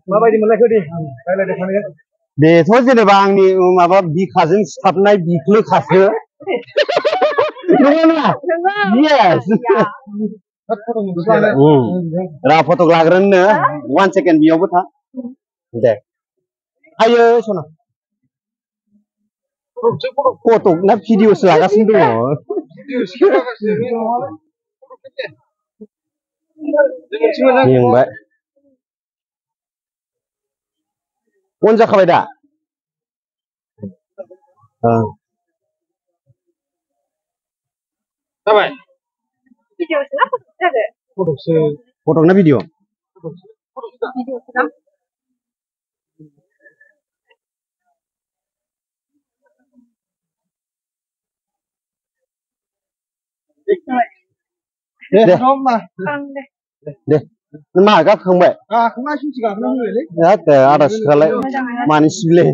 माबायदि मोनलायखो दे रायलायदो सानैजों बेथ' जेनेबा आंनि माबा बिखाजों सिथाबनाय बिख्लोखासो नङा नङा येस रा फट' लाग्रोनो 1 सेकेन्ड बेयावबो था दे आयो सना फट' ना भिडिअसो लागासिनो दङ मेंबाय अन जाखाबाय दा जाबाय भिडिअसो ना फट'सो जाखो फट' ना भिडिअ भिडिअसो ना दे मा दे मा गाखांबाय गाखोना सिनसि गाखोना होयोलै हाब आदा सिखालाय मानि सिबिले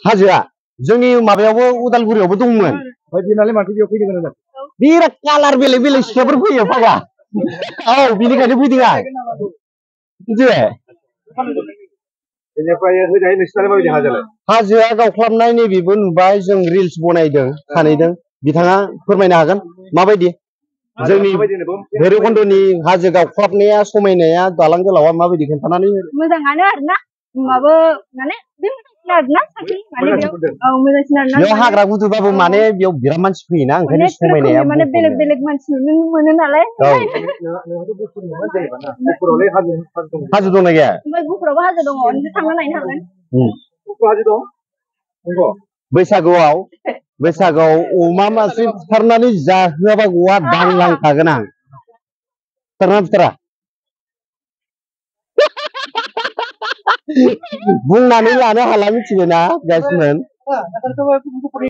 हाजोआ जोंनि माबायावबो उदालगुरियावबो दंमोन दिनालाय माथो बेयाव फैदों होनदों बिराद कालार बेलेग बेलेग सिख्लाफोर फैयो फागा औ बिनिखायनो फैदों आं मिथिबाय बेनिफ्राय होजायो नोंसिनालाय माबायदि हाजोआलाय हाजोआ गावख्लाबनाय नैबेबो नुबाय जों रिल्स बनायदों सानैदों बिथाङा फोरमायनो हागोन माबायदि जोंनि भैरबखुन्दनि हाजो गावख्लाबनाया समायनाया दालां गोलावा माबायदि खोन्थानानै मोजाङानो आरोना माबा माने बे मोजांसिन आरोना साख्रि माने बेयाव मोजांसिन आरोना बेयाव हाग्रा गुदुबाबो माने बेयाव बिराद मानसि फैयोना ओंखायनो समायनाया माने बेलेग बेलेग मानसि नुनो मोनो नालाय हाजो दंना गैया ओमफ्राय गुफुरावबो हाजो दङ नोंसोर थांना नायनो हागोन गुफुर हाजो दं नंगौ बैसागुआव अमा मासे बुथारनानै जाहोआबा गवा दांलांखागोन आं बुथारना बुथारा बुंनानै लानो हाला मिथिबायना गाइसमोन